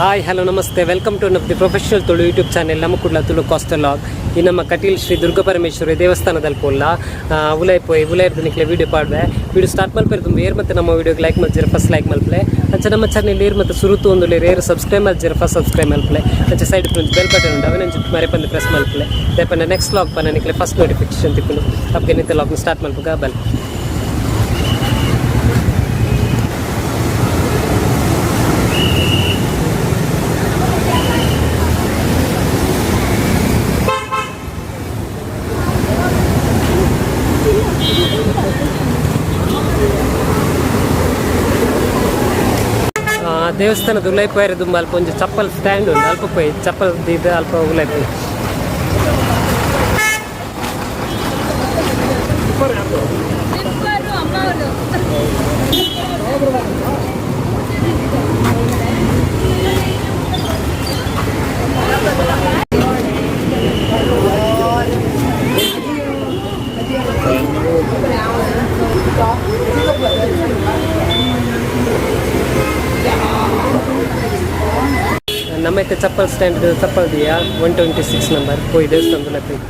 Hi hello namaste, welcome to the professional Tulu YouTube channel. ನಮ್ಮ Kudla Tulu coastal log. ಈ ನಮ್ಮ ಕಟೀಲ್ ಶ್ರೀ ದುರ್ಗಾ ಪರಮೇಶ್ವರಿ ದೇವಸ್ಥಾನದಲ್ಲಿ ಪೋಲ್ಲ ಉಲೈ ಪೋಯಿ ಉಲೈರ್ದು ನಿಕ್ಲೆ ವೀಡಿಯೋ ಪಾಡ್ವೆ. ವೀಡಿಯೋ ಸ್ಟಾರ್ಟ್ ಮಲ್ಪೆರ್ ತುಂಬ ಏರ್ ಮತ್ತೆ ನಮ್ಮ ವೀಡಿಯೋಗೆ ಲೈಕ್ ಮಲ್ಜೆರ್, ಫಸ್ಟ್ ಲೈಕ್ ಮಲ್ಪಲೆ. ಅಂಚ ನಮ್ಮ ಚಾನೆಲ್ ಏರ್ ಮತ್ತೆ ಸುರುತು ಒಂದು ಏರ್ ಸಬ್ಸ್ಕ್ರೈಬ್ ಮಲ್ಜೆರ್, ಫಸ್ಟ್ ಸಬ್ಸ್ಕ್ರೈಬ್ ಮಲ್ಪಲೆ. ಅಂಚ ಸೈಡ್ ಬೆಲ್ ಬಟನ್ ಉಂಟು, ಅವನ ಮರೆ ಪ್ರೆಸ್ ಮಲ್ಪಲೆ. ದಾಯೆ ನೆಕ್ಸ್ಟ್ ಲಾಗ್ ಪನ್ನ ನಿಕ್ಲೆ ಫಸ್ಟ್ ನೋಟಿಫಿಕೇಶನ್ ತಿಕ್ಕುನು. ಅಪ್ಗೆ ನಿಂತ ಲಾಗ್ ಸ್ಟಾರ್ಟ್ ಮಲ್ಪುಗ ಬಲ್. ದೇವಸ್ಥಾನದ ಉಲೈ ಪೋಯೆರೆ ದುಂಬು ಅಲ್ಪ ಒಂಜಿ ಚಪ್ಪಲ್ ಸ್ಟ್ಯಾಂಡ್ ಉಂಡು. ಅಲ್ಪ ಪೋಯಿ ಚಪ್ಪಲ್ ದೀದ್ ಅಲ್ಪ ಉಲೈ ಪೋಯಿ. ನಮ್ಮ ಇತ್ತೆ ಚಪ್ಪಲ್ ಸ್ಟ್ಯಾಂಡ್ ಚಪ್ಪಲ್ ದಿಯಾ. 126 ನಂಬರ್. ಪೋಯಿ ದೇವಸ್ಥಾನದ ಉಲೈ ಪೋಯಿ.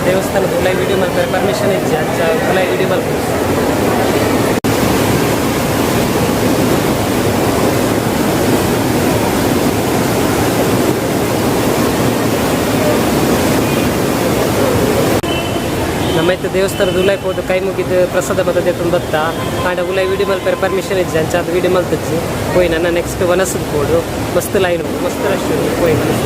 ದೇವಸ್ಥಾನದ ಉಲೈ ವಿಡಿಯೋ ಮಲ್ಪೆರೆ ಪರ್ಮಿಷನ್ ಇಜ್ಜಿ, ಅಂಚ ಉಲೈ ವಿಡಿಯೋ ಮಲ್ಪುಜಿ. ನಮ್ಮ ಇತ್ತೆ ದೇವಸ್ಥಾನದ ಉಲೈ ಪೋದು ಕೈ ಮುಗಿದು ಪ್ರಸಾದ ಮತ ದೆತ್ತೊಂದು ಬತ್ತ. ಆಂಡ ಉಲೈ ವಿಡಿಯೋ ಮಲ್ಪೆರೆ ಪರ್ಮಿಷನ್ ಇಜ್ಜಿ, ಅಂಚ ಅದು ವಿಡಿಯೋ ಮಲ್ತಜ್ಜಿ. ಪೋಯಿ ನನ್ನ ನೆಕ್ಸ್ಟ್ ವನಸದ ಪೋಡು. ಮಸ್ತ್ ಲೈನ್ ಉಂಟು, ಮಸ್ತ್ ರಶ್ ಉಂಟು. ಪೋಯಿ ವನಸ್.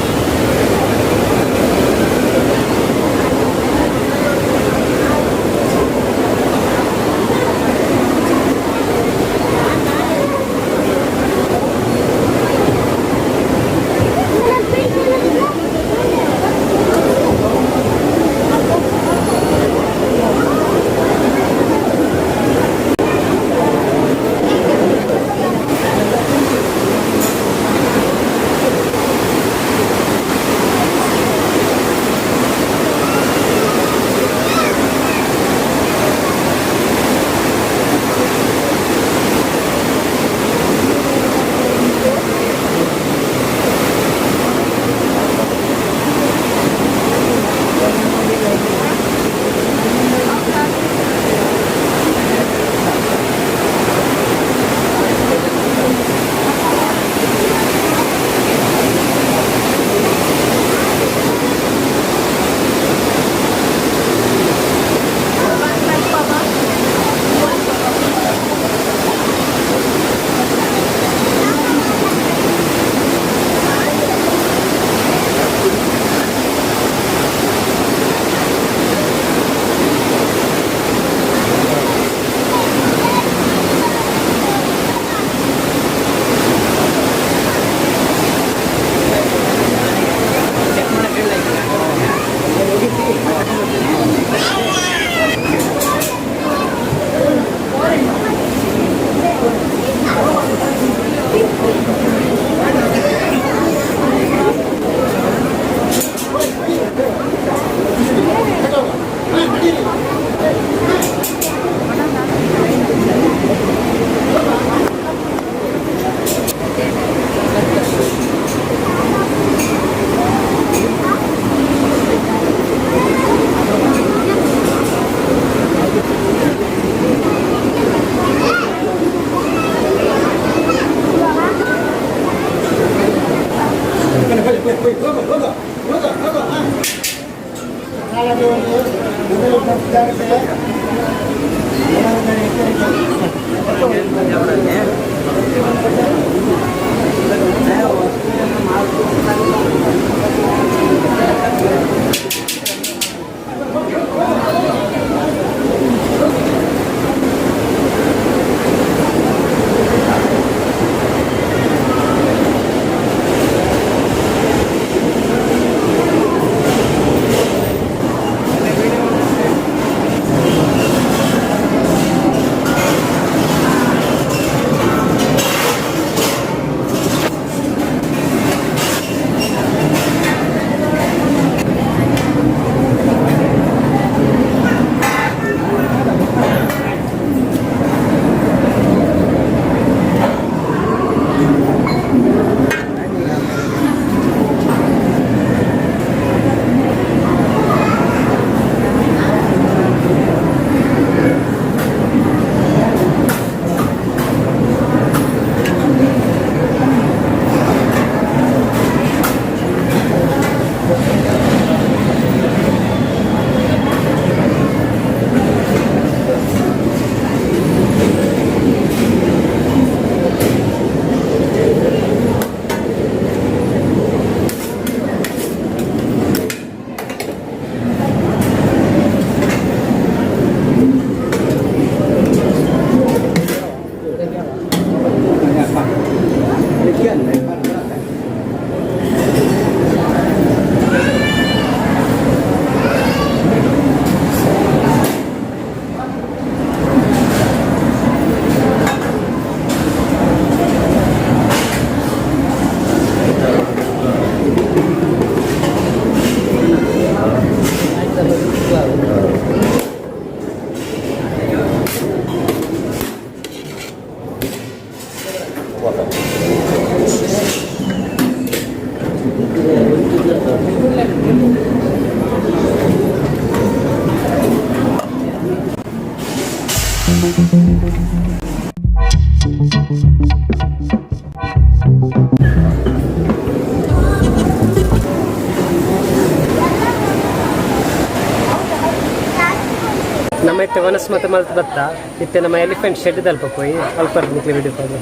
ನಮ್ಮ ಇತ್ತೆ ವನಸ್ ಮತ ಮಲ್ತ್ ಬತ್ತ ಇತ್ತೆ ನಮ್ಮ ಎಲಿಫೆಂಟ್ ಶೆಡ್ ದಲ್ಪ ಪೋಯಿ ಅಲ್ಪ ನಿಕ್ಲೆ ವಿಡಿಯೋ ಪಾಡ್ವೆ.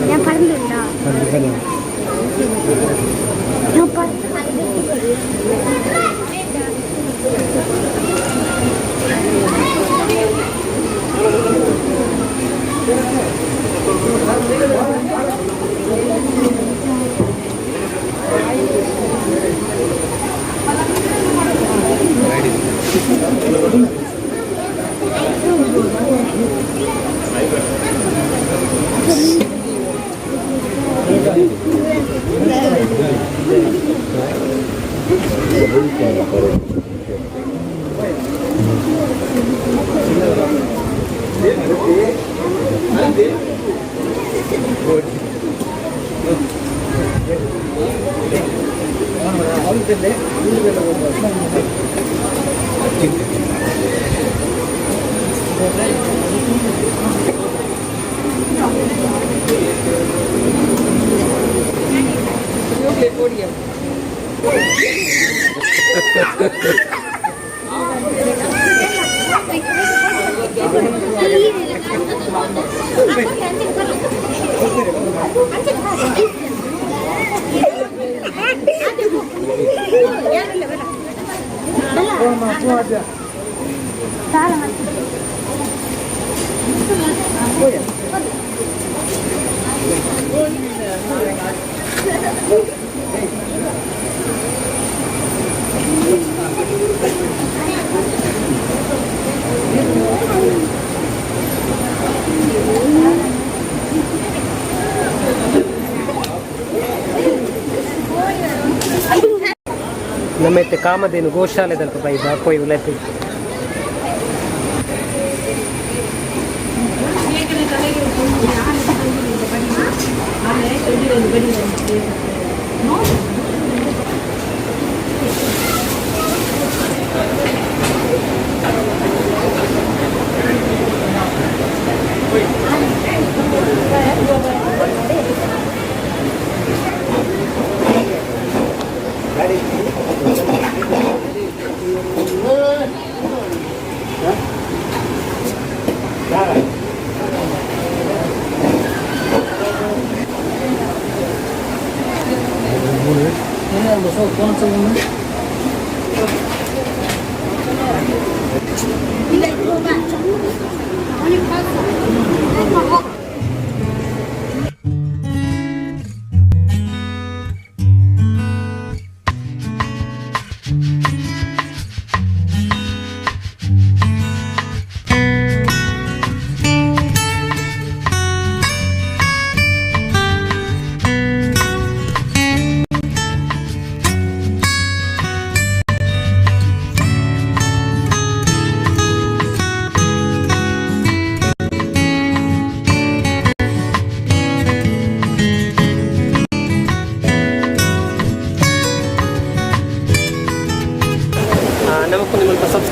ഞാൻ പറഞ്ഞിട്ടുണ്ടോ? ഞാൻ പറഞ്ഞു. ನಮ್ಮ ಇತ್ತೆ ಕಾಮಧೇನು ಗೋಶಾಲೆ ದಲ್ಪ ಬೈದ ಪೋಯಿ ಉಲೈತಿ.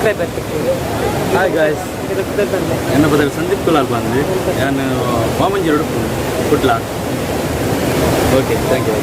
ಸಬ್ಸ್ಕ್ರೈಬರ್ ತಿಕ್ಕಿದೆ. Hi guys. ಎನ್ನ ಬದಲು ಸಂದೀಪ್ ಕುಲಾಲ್ ಬಂದು ನಾನು ವಾಮಂಜಿ Kutta. Okay, thank you.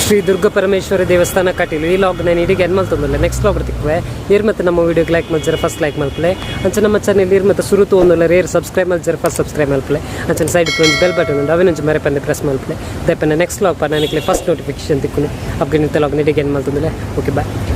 Shri Durga Parameshwari ದೇವಸ್ಥಾನ ಕಟೀಲು. ಈ ಲಾಗ್ ನಾನು ಇಡೀ ಎನ್ ಮಲ್ತೊಂದುಲ್ಲೆ. Next log ತಿಕ್ಕುವೆ. ಇರ್ ಮತ್ತೆ ನಮ್ಮ ವೀಡಿಯೋಗೆ ಲೈಕ್ ಮಲ್ಜರ ಫಸ್ಟ್ ಲೈಕ್ ಮಲ್ಪಲೆ. ಅಂಚ ನಮ್ಮ ಚಾನೆಲ್ ಇರ್ ಮತ್ತೆ ಸುರುತು ಒಂದುಲ್ಲ ರೇರ್ ಸಬ್ಸ್ಕ್ರೈಬ್ ಮಲ್ಜರ ಫಸ್ಟ್ ಸಬ್ಸ್ಕ್ರೈಬ್ ಮಲ್ಪಲೆ. ಅಂಚನ ಸೈಡ್ ಒಂದು ಬೆಲ್ ಬಟನ್ ಉಂಡು, ಅವಿನೊಂಜಿ ಮರೆಪಂದೆ ಪ್ರೆಸ್ ಮಲ್ಪಲೆ. ದಯಪಂದೆ ನೆಕ್ಸ್ಟ್ ಲಾಗ್ ಪಾ ನನಗೆ ಫಸ್ಟ್ ನೋಟಿಫಿಕೇಶನ್ ತಿಕ್ಕುನು. ಅಪ್ಗೆ ನಿಂತ ಲಾಗ್ ನಿಡಿಗೆ ಎನ್ ಮಲ್ತೊಂದುಲ್ಲೆ. Okay, bye.